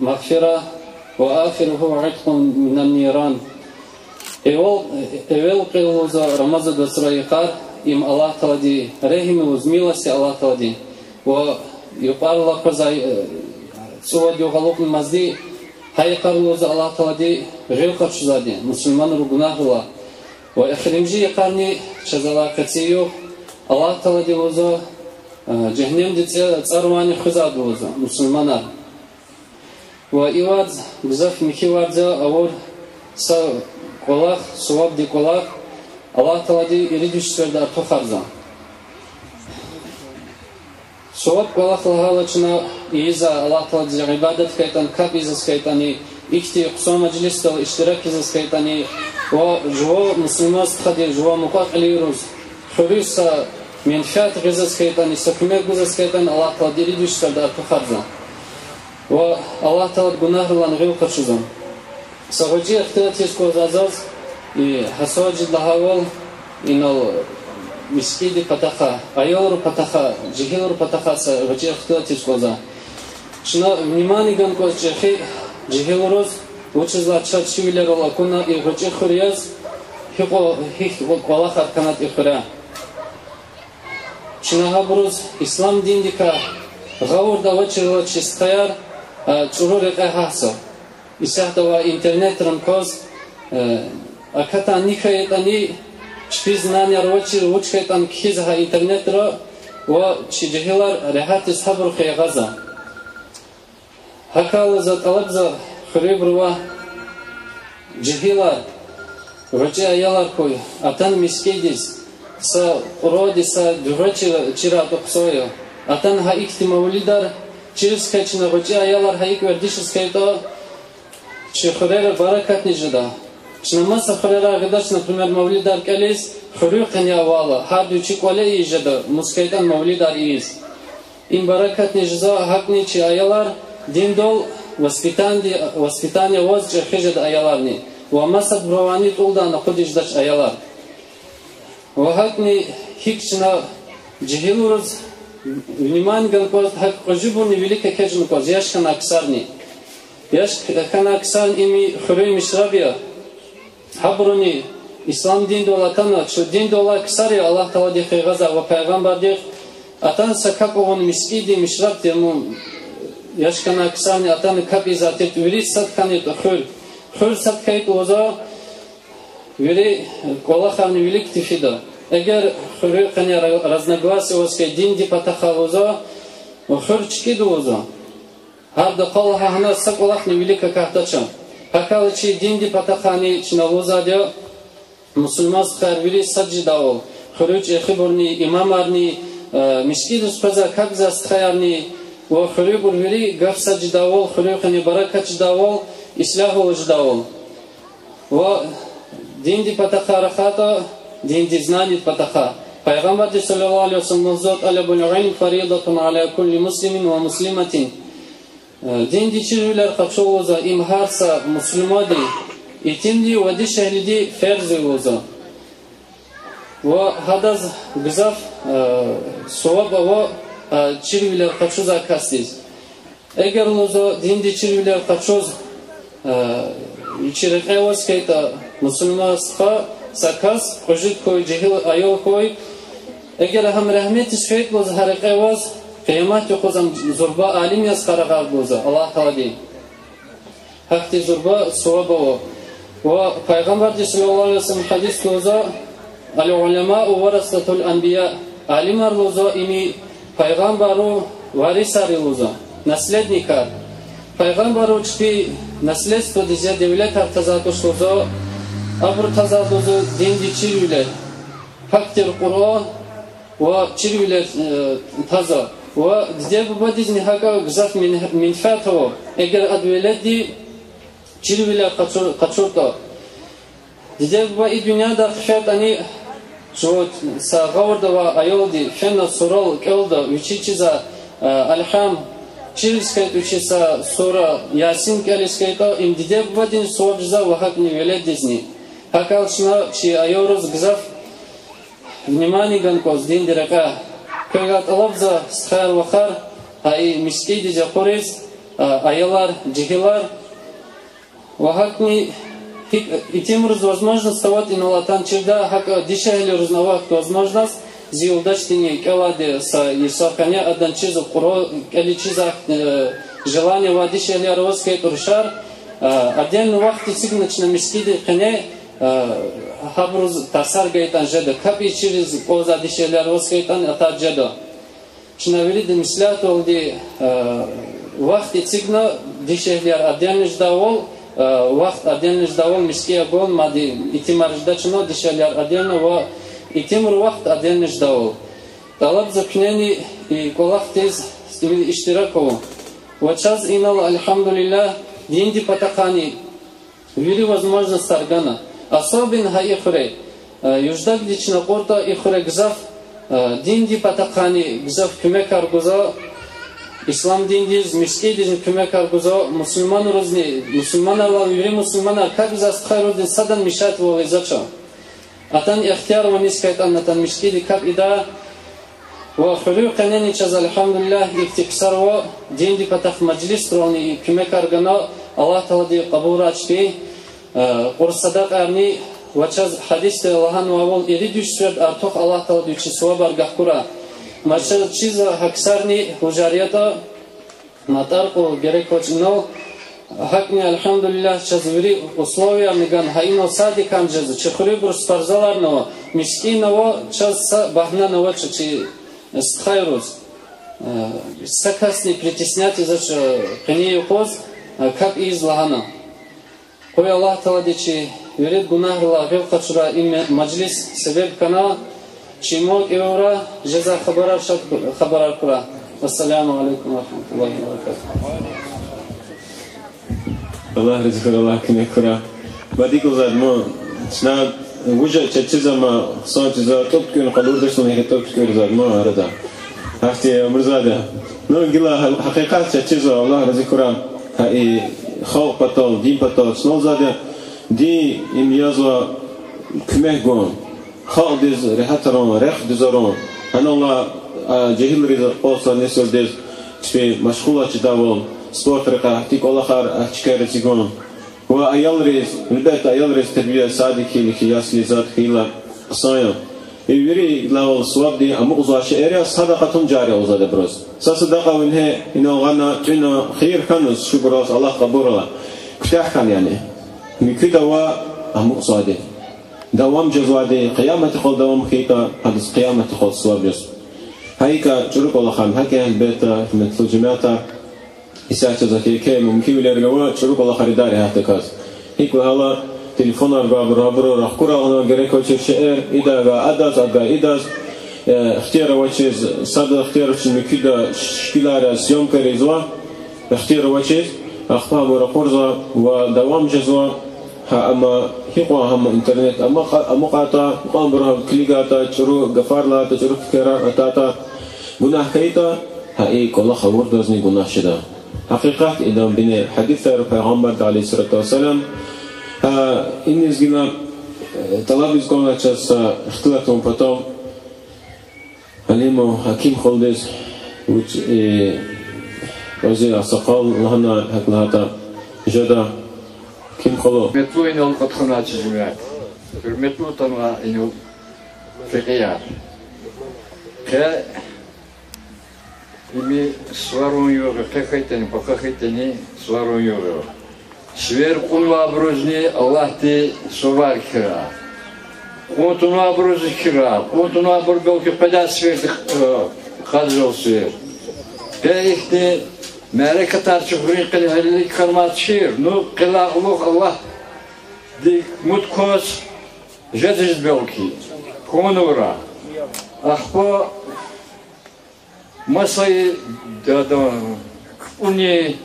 مغفرة وآخره عتق من النيران. Эвел, эвел къел лугьузва Рамазан вацран йикъар, им Аллагь Таалади регьим лугьуз, милость я Аллагь Таалади. Ва юкьварла къвезвай, э, цӀувад югъ алукьнамазди, гьа йикъар лугьузва Аллагь Таалади гъил къачузвайди мусурманрин гунагьрилай. Ва эхиримжи йикъарни чаз алай къеци югъ, Аллагь Таалади лугьузва, э, жегьеннемдин цӀе-, цӀарвайни хуьзвайди лугьузва мусурманар. Ва и варз гзаф михьи варз я, авур са кӀвалах, сувабдин кӀвалах, Аллагь Таалади ирид виш сеферда артухарзава. Суваб кӀвалах лагьайла чна ийизвай Аллагь Тааладиз ибадат хьайитӀани, капӀ ийиз хьайитӀани, ихьтин хъсан мажлисдал иштирак ийиз хьайитӀани, ва жуван мусурман стхадиз, жуван мукьва-кьилийриз, хуьруьз са менфят гъиз хьайитӀани, са куьмек гуз хьайитӀани, Аллагь Таалади ирид виш сеферда артухарзава. Ва Аллагь Таалади гунагьрилай гъил къачузва. Са гъвечӀи ихтилат ийиз кӀанзава заз, и гьасажид лагьайвал, инал мискӀиндин патахъай, аялрин патахъай, жегьилрин патахъай са гъвечӀи ихтилат ийиз кӀанзава. Чна внимание гана кӀанзава чӀехи жегьилриз, вучиз лагьайтӀа чаз чи вилерал акуна и гъвечӀи хуьр яз, гьикьван, гьихьтин кӀвалахар хьанатӀа и хуьряй. Чна гьабуруз ислам диндикай гъавурда авачирла чи стхаяр, а, чӀуру рекье гьахьзава. Исятда авай интернетрин кваз, э, акатайни хьайитӀани, чпи знанияр авачир вуч хьайитӀани кхьизва гьа интернетра, ва чи жегьилар регьятдиз гьабурухъ ягъазва. ГьакӀ хьайила за тӀалабзава хуьруьбурувай: жегьилар, гъвечӀи аялар хьуй, атана мискӀиндиз, са Къуръандин са дуьгъвечӀи чирайтӀа хъсан я. Атана гьа ихьтин мавлидар чириз хьайила, чна гъвечӀи аялар гьа икӀ вердишиз хьайитӀа, чи хуьрера берекатни жеда. Чна маса хуьрерай гъидач, например, мавлидар кӀелиз, хуьруьн къене авайла, гьарда вичи кӀвале ийиз жеда, мус хьайитӀани мавлидар ийиз. Им берекатни жезва, гьакӀни чи аялар диндал воспитанди-, воспитание аваз чӀехи жеда аяларни. Ва масадбурувайни тӀулдани акъудиз жедач аялар. Ва гьакӀни гьикӀ чна жегьилриз внимание гана кӀанзава, гьакӀ кьуьзуьбурни вилик экечӀна кӀанзава, яш хьанвай ксарни. Яш хьанвай ксарни им хуьруьн мишраб я. Гьабуруни ислам диндал атана, чун диндал алай ксар я, Аллагь Тааладихъ къвезвай ва пайгъамбардихъ. Атана са капӀ авун мискӀиндин мишраб тир, мун Яш хьана ксарни атана капӀ ийизвай тир, вири сад хьанитӀа хуьр. Хуьр сад хьайитӀа лугьузва, вири кӀвалахарни вилик тефида. Эгер хуьруьн къене ра-, разногласие аваз хьайитӀа динди патахъай лугьузва, хуьр чкӀида лугьузва. Гьарда къал гьа гьана са кӀвалахни вилик акахьдач. ГьакӀ хьайила чи динди патахъайни чна лугьузвайди я, мусурман стхаяр вири сад жедайвал, хуьруьн чӀехибурни, имамарни, э, мискӀиндиз къвезвай, капӀ ийизвай стхаярни ва хуьруьбур вири гаф сад жедайвал, хуьруьн къене берекат жедайвал, ислягьвал жедайвал. Ва динди патахъай рахайтӀа, динди знанидин патахъай. Пайгъамбарди صلى الله عليه وسلم лугьузва: طلب العلم فريضة على كل مسلم ومسلمة. Э, динди чирвилер къачу лугьузва им гьар са мусурмандин, итимдин ва дишегьлидин ферз я лугьузва. Ва гьадаз гзаф, э, суваб ава, э, чирвилер къачузвай касдиз. Эгер лугьузва динди чирвилер къачуз, э, вичи рекье аваз хьайитӀа мусурман стха, са кас, кьуьзуь хьуй, жегьил аял хьуй, эгер гьам рагьметдиз фейитӀа лугьузва гьа рекье аваз, къиямат юкъуз ам зурба алим яз къарагъарда лугьузва Аллагь Таалади. Гьахьтин зурба суваб ава. Ва Пайгъамбарди صلى الله عليه وسلم гьадисда лугьузва: العلماء ورثة الأنبياء. Алимар лугьузва им пайгъамбаррин варисар я лугьузва, наследникар. Пайгъамбаррин чпи наследстводиз я девлетар тазайтӀа туш лугьузва, абуру тазва лугьузва динди чирвилер, пак тир Къуръан ва чирвилер, э, тазва. Ва диде-бубадизни гьакӀа гзаф мен-, менфят ава, эгер адан веледди чирвилер къачур-, къачуртӀа. Диде-буба и дуьньядай хъфейтӀани, жуван са гъавурда авай аялди фена сурал кӀелда, вичи чизвай, э, алгьам, чириз хьайитӀа вичи са сура, Ясин кӀелиз хьайитӀа, им диде-бубадизни суваб жезва ва гьакӀни веледдизни. ГьакӀ хьайила чна чи аялриз гзаф внимание гана кӀанзава динди рекьяй. Квевай тӀалабзава стхаяр-вахар, гьа и мискӀиндиз ракъуриз, а, аялар, жегьилар. Ва гьакӀни гьикӀ итимриз возможность аватӀа инал атана чирдай, гьакӀ дишегьлийризни аватӀа возможность, зи юлдашдини кӀелайди са йисан къене, адан чизва Къуръан, кӀелиз чизвай, э, желание авай дишегьлияр аваз хьайитӀа рушар, э, отдельный вахт эцигна чна мискӀиндин къене, э, гьабуруз тарсар гайитӀани жеда, капӀ ийиз чириз кӀанзавай дишегьлияр аваз хьайитӀани атайди жеда. Чна вирида меслятвалди, э, вахт эцигна, дишегьлияр отдельно жедайвал, э, вахт отдельно жедайвал, мискӀиндиз гун, мад итимар жеда чна, дишегьлияр отдельно ва итимрин вахт отдельно жедайвал. ТӀалабзава куьнени и кӀвалахдиз иштирак авун. Ва чаз инал, الحمد لله, динди патахъайни вири возможностьар гана. Особенно гьа и хуьре, э, юждагди чна кьуртӀа, и хуьре гзаф, э, динди патахъайни гзаф куьмекар гузва, ислам диндиз, мискӀиндизни куьмекар гузва, мусурманризни, мусурманрал вири мусурманар, капӀ ийизвай стхайризни садан мешатвал ийизвач. Атана ихтияр авуниз хьайитӀани атана мискӀиндиз капӀ ийида. Ва хуьруьн къенени чаз, الحمد لله, ихьтин ксар ава, динди патахъ межлисрални куьмекар гана, Аллагь Таалади кьабулрай чпин, э, кьур садакьаярни, ва чаз гьадисда лагьанвайвал, ирид виш сеферда артух Аллагь Таалади вичиз сувабар гахкурай. Маса чизва гьа ксарни гужар ятӀа, матӀар кьур герек авач инал. ГьакӀни, الحمد لله, чаз вири условиярни гана, гьа инал садикарни жезва, чи хуьруьбуруз спортзаларни ава, мискӀинни ава, чаз са багьнани авач чи стхайриз. Э, са касни притеснять ийизвач, э, къенин юкъуз, э, капӀ ийиз лагьана. Къуй Аллагь Таалади чи виридан гунагьрилай гъил къачурай, и ме-, межлис себеб хьана чи иман кӀевурай, жезвай хабарар шад хабарар хьурай. Вассаламу алейкум ва рахматуллагьи ва баракатугь. Аллагь рази хьурай, Аллагь куьмек хьурай. Бадикулзад ма, чна вужа чечизама, сан чиза, тӀуб туькӀуьрна къалурдашна, яхи тӀуб туькӀуьрзад ма арада. Гьахьтин умрзада. Ну, гила гьа-, гьакъикъат чечиза, Аллагь рази хьурай. Гьа и халкь патал, дин патал чналзада, дин им язва куьмек гун. Халкьдиз регьятарун, рехъ дуьзарун. Гьанал алай, а, жегьилриз, къвалцла несилдиз чпи машгъул жедайвал, спорт рекьяй, гьахьтин кӀвалахар а чкайра эцигун. Ва аялриз, гьелбетда, аялриз тербия, садик хьайила хьи, ясли, зат хьайила хъсан я. И вири идалай сувабди амукьзавай шейэр я, садакьатун жария лугьузвайди абуруз. Са садакьа вине инал гъана, тӀуьна, хийир хьана, шукур Аллагьдиз, Аллагь кьабулрай. Куьтягь хьана яни. Муькуьда ава амукьзавайди. Давам жезвайди, къияматдихъ давам хьайитӀа, гьадаз къияматдихъ суваб жез. Гьа икӀ чӀуру кӀвалахар, гьакӀ я, гьуьрметлу жемятар. Исятда за еке мумкинвилер гъайи чӀуру кӀвалахар ийида регьятдаказ. ГьикӀ лагьайтӀа, телефонар гвайбуру, абуру рахкурай лагьана герек авачир шейэр, идавай адаз, адавай идаз, э, ихтияр авачиз, сада ихтияр авачиз муькуьда шикилар, съёмкаяр ийизва, ихтияр авачиз, ахпа абур ракъурзава ва давам жезва. Гьа, амма гьикьван гьам интернет амукь-, амукьайтӀа, кьванбуру гьам килигайтӀа, чӀуру гафар лагьайтӀа, чӀуру фикирар атайтӀа, гунагь хьайитӀа, гьа и кӀвалах авурдазни гунагь жеда. Гьакъикъат идан бине гьадисар Пайгъамбарди عليه الصلاة والسلام. Гьа, иниз гила, э, тӀалабиз кӀанзава чаз са ихтилат авун патал. Алимов Гьаким халудиз, вуч, э, вази агъсакъал лагьана, гьакӀ лагьайтӀа жеда. Гьаким халу. Гьуьрметлу инал кьудкъанвай чи жемят. Гьуьрметлу атанвай инал фекьияр. Къе им суварун югъ я, къе хьайитӀани, пака хьайитӀани суварун югъ я. Сивер кьунвайбурузни Аллагьди сувар кхьирай. Кьун тунвайбурузни кхьирай. Кьун тунвайбур белки къведай сивер, э, къадзал сивер. Къе ихьтин мярекатар чи хуьруьн къене гьелелиг хьанмай тушир, ну, къелай кьулухъ Аллагьдик умуд кваз жезиз белки, кьунвайбур. Ахпа маса и дада кпӀуни,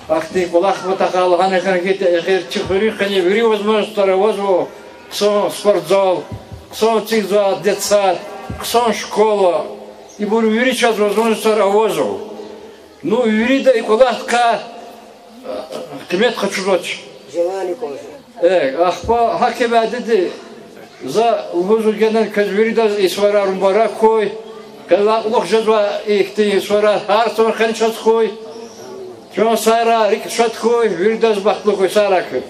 ахьтин кӀвалах патахъай лагьана хьана хьайитӀа, эгер чи хуьруьн къене вири возможностьар авазва, хъсан спортзал, хъсан цигза детсад, хъсан школа, ибур вири чаз возможностьар авазва. Ну, вирида и кӀвалахдикай къимет къачузвач. Желание кӀанзава. Э, ахпа гьакӀ хьайила, за лугьузва генани квез виридаз и суварар мубарак хьуй. Къелай кьулухъ жезвай ихьтин суварар гьар са къене чаз хьуй. Чан сагърай, рикӀ шад хьуй, виридаз бахтлу хьуй, сагърай куьн.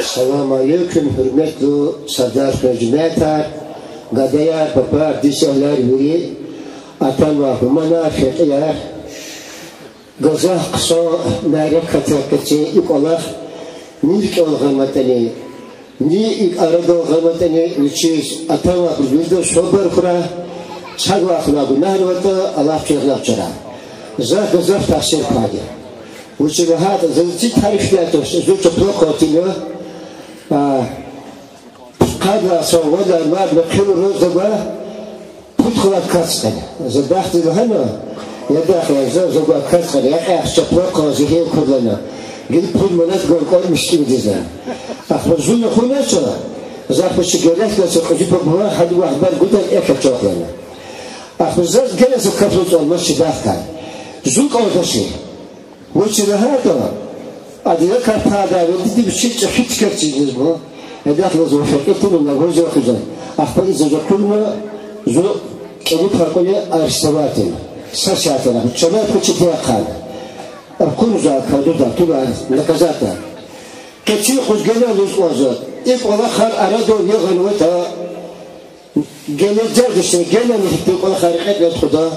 Салам алейкум, гьуьрметлу Сардар хуьруьн жемятар, гадаяр, папар, дишегьлияр вири, атанвай мугьманар, фекьияр. Гзаф хъсан мярекат я къенин и кӀвалах, ни рикӀел гъанватӀани, ни икӀ арадал гъанватӀани, вичиз атанвайбуруз виридаз сабур хьурай, садвал хьана гунагьар аватӀа, Аллагьди чаз гунагь чурай. Захъ гзаф тахсир квайди я. Вучиз лагьайтӀа, заз чи тарифдай туш, зун тепло къал тинва, а, пудкъад лагьай са вад лагьай мад мехъерин рузда гва, пудкъад лагьай кац къене. За дахди лагьана, я дахлай, за, за гва кац къене, я кьяхча тепло къал зегьем куд лагьана. Гила пуд манат гвай кӀвал мискӀиндиз лагьана. Ахпа зун хьунача, за хпа чи гелетда са кьуьзуь пабула гьади вахбар гудан экв чахъ лагьана. Ахпа заз геле са капла цӀалмаз чи дахдай. Зун кӀалдаши. Вучиз лагьайтӀа, ада я кападай, я диде вичи чӀехи тикер чизва. Я дахлай зун фекьи тирла гьуьзуьр хъижан. Ахпа и заз акуна, зун кӀани пакӀуни арестовать ийин. Са сятара, чана пучи декъана. Акунза кадуда, тула наказать. Къе чи юкъуз геле лугьуз кӀанзава. И кӀвалахар арадал ягъанватӀа, гележагъишна геле михьи кӀвалахар кьетӀ тухуда.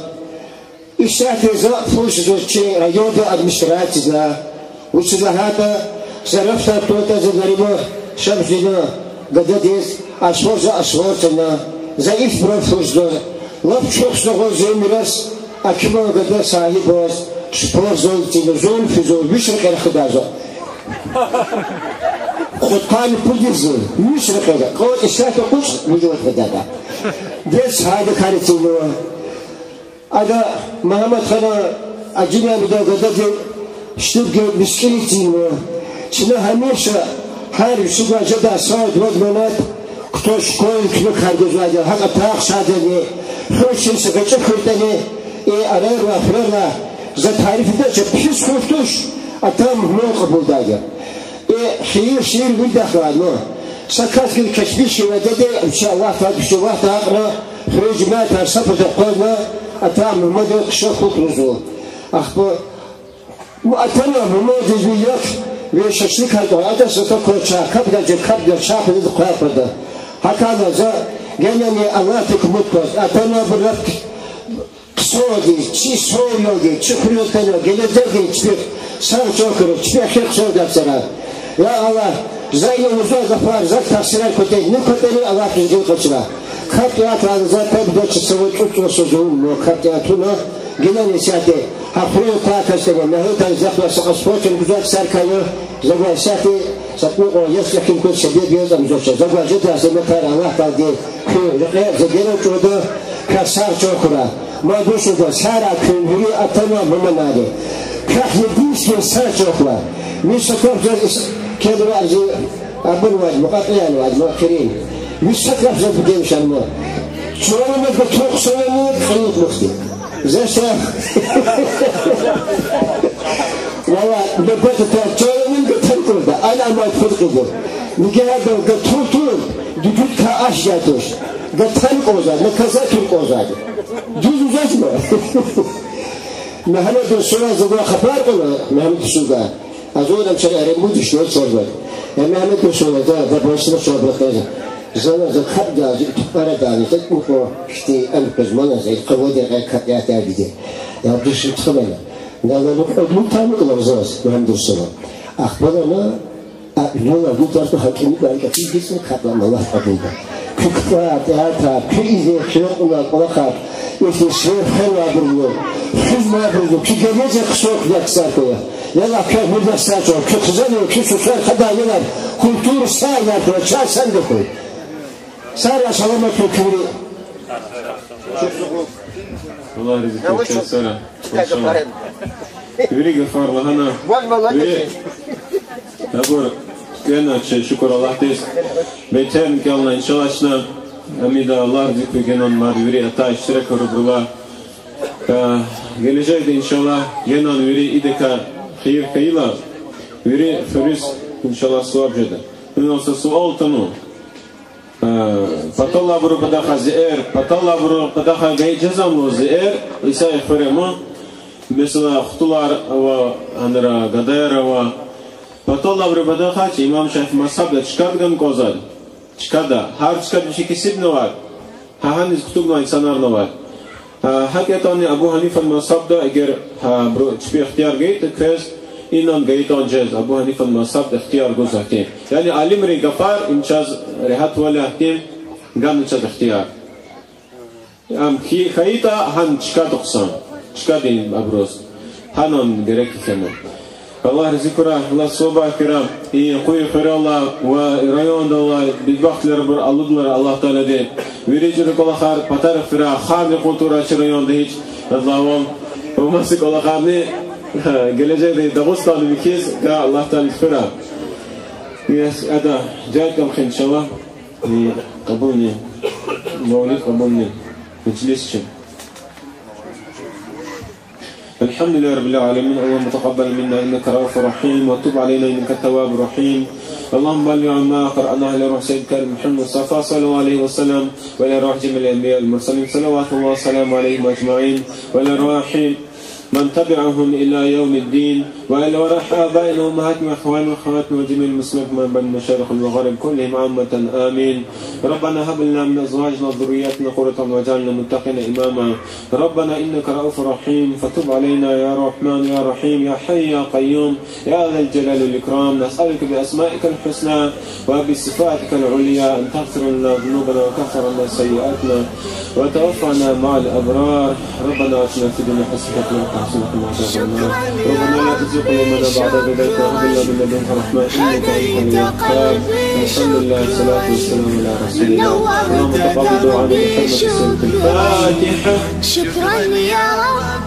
Исятда за фуш жезва чи районда администрациядиз. Вучиз лагьайтӀа, зарафатар кутӀа за Нариман Шамсудинан гададиз, асфальт за асфальт ийизва, за иф бра фуш жезва, лап чухсагъул зи мирас, Акиман гада сагьибваз, спортзал тина, зун физур, виш рекьера хкудзава. Кьудкъанни пуд йис я, виш рекьера, кьван исятда кьуч муьжуьд хкудзава. Дес гьада кар ийизва. Ада Мугьаммадхан Аджимялидан гадади штиб гел мискӀин тийинва. Чна гьамиша гьар виши гвай жедай сад-вад манат кутаз школадин куьмекар гузвайди я, гьакӀ атайла шадани, хуьр чиз са гъвечӀи хьайитӀани, и арайрилай, хуьрерилай, за тариф ийидач, пис хуьр туш, атана мугьман кьабулдайди я. И хийир-шийир виридахъ лагьана. Са кас гила кечмиш хьайи вадеди, вичи Аллагь Таалади вичи вахт акьна, хуьруьн жемятар са патахъ акъвазна, атана мугьманди хъша хутӀ лугьузва. Ахпа, ну, атана мугьмандиз ви як Ви шашлык гьатӀа, адаз са квача, капӀ гьа жи, капӀ гьа чахъ лугьуз хъвай хъвада. ГьакӀ хьайила за генани Аллагьдик умуд кваз, атанвайбур лап хъсандиз, чи совдалди, чи хуьруьз атанвай гележегдин чпихъ сагъ чӀур хьурай, чпихъ хъсандиз сагърай. Я Аллагь, за ина лугьузвай гафар, за тахсирар кватӀир, ни кватӀирни Аллагьди гил къачурай. КапӀ тӀеатралди за капӀ гьа чахъ са вад цӀуд цӀуз зун, ну, капӀ тӀеатрна, гила несигьатди, гьа хуьруьн квай касдани, мягьледал захъ ва сакъа спортин гузвай ксар хьайи, за гвай сятди, са кьве-кьве яс яхин квез себеб яз амзурча. За гвай жедай зегьметар Аллагьдалди куь рекье за генани чӀурда, квез сагъ чӀур хьурай. Мад душуда сагърай куьн вири атана муманар. Квехъ единственный сагъ чӀур хьурай. Вич са капӀ заз ис-, кедавай зи абурувайди, мукьва-кьилийризни, мукьва-кьилийризни. Вич са капӀ заз бегенмишарман. Чурамаз гатун хъсанани кьилив мухди. За са. Валлагь, нубат атайла чурамаз гатун кӀанда, ана амай фуркъиди. Мигьедал гатун туш, дуьгуьдикай аш жедай туш. Гатун кӀанзавайди, наказать авун кӀанзавайди. Дуьз лугьузва. Мегьамед Расулан за гвай хабар кьуна, Мегьамед Расулан. Азур ам чара Эренбугда школа чӀузвайди. Я Мегьамед Расулан, за, за башламишзава. За, за капӀ гьа жи, итимарадани, за кӀукӀва хьтин ам квез мана, за къавади капӀ гьа тагиди. Я душ тухвана. Галалу кьудлу тамукьла заз, Мегьамед Расулан. Ахпа лагьана, а, лула витарта гьакимдин кьатӀи гицӀна капӀ лагьана Аллагь кьабулда. Куь капӀар, театр, куь изи, куь кьуна кӀвалахар, ихьтин шиир хвенвайбурузни, хуьзвайбурузни, куь гележег хъсан куь ксар хьуй. Яллагь, квехъ вирида сагъ чӀур, куь хизанар, куь сусар, хадай аялар, культура сагъ хьурай, чан сагъ хьуй. Сагърай, саламат хьуй куьн вири. Аллагь рази хьуй, чан сагърай. Вири гафар лагьана. Вири абур кӀвена, чи шукур Аллагьдиз. Бетерни кӀелна, иншаллагь, чна. Амида, Аллагь рази хьуй генани мад вири атай иштиракарбурулай. Э, гележегда, иншаллагь, генани вири идакай хийир хьайила, вири хуьруьз, иншаллагь, суваб жеда. Инал са суал тунва. Э, паталайбурун патахъай зиер, паталайбурун патахъай гайи жазамлу зиер, исай хуьре ман, месела, хтулар ава, анра гадаяр ава. Паталайбурун патахъай чи имам ШафиӀи мазгьабда чкадал гана кӀанзавайди. Чкада, гьар чкада вичин кесибни авай, гьа гьаниз кутугнавай инсанарни авай. Гьа, гьакӀ ятӀани Абу Гьанифан мазгьабда эгер, гьа, абуру чпи ихтияр гайитӀа квез, инал гайитӀани жез, Абу Гьанифан мазгьабда ихтияр гуз гьахьтин. Яни алимрин гафар им чаз регьятвал гьахьтин, гана чаз ихтияр. Ам хьайитӀа, гьана чкада хъсан, чкадин абуруз. Гьанани герек хьана. Аллагь рази хьурай, Аллагьди савабар хьурай, и Къуй хуьрелай ва райондалай бедбахтвилер абур алудалай Аллагь Таалади. Вири чӀуру кӀвалахар патарихъ фирай, харни кьун тавурай чи районда гьич, адалай ван. Ва маса кӀвалахарни гележегда Дагъустандин векилриз гьа Аллагь Таалади хуьрай. Ада жай кӀвалах, иншаллагь. Кьабулни, мавлид кьабулни, межлисчи. الحمد لله رب العالمين. اللهم تقبل منا إنك رؤوف رحيم، وتب علينا إنك التواب الرحيم. اللهم بلغنا ما قرأناه إلى روح سيدك محمد المصطفى صلى الله عليه وسلم، وإلى روح جميع الأنبياء والمرسلين صلوات الله وسلامه عليهم أجمعين، وإلى روح من تبعهم إلى يوم الدين، وإلى روح آبائنا وأمهاتنا وإخواننا وأخواتنا وجميع المسلمين في المشارق والمغارب كلهم عامة، آمين. ربنا هب لنا من أزواجنا وذرياتنا قرة أعين واجعلنا للمتقين إماما. ربنا إنك رؤوف رحيم، فتب علينا يا رحمن يا رحيم يا حي يا قيوم يا ذا الجلال والإكرام. نسألك بأسمائك الحسنى وبصفاتك العليا أن تغفر لنا ذنوبنا وتكفر عنا سيئاتنا وتوفنا مع الأبرار. ربنا آتنا في الدنيا حسنة وفي الآخرة حسنة وقنا عذاب النار. ربنا لا تزغ قلوبنا بعد إذ هديتنا وهب لنا من لدنك رحمة إنك أنت الوهاب. الحمد لله والصلاة والسلام على رسول الله. اللهم تقبل دعاءنا بحرمة سورة الفاتحة. شكرا يا رب.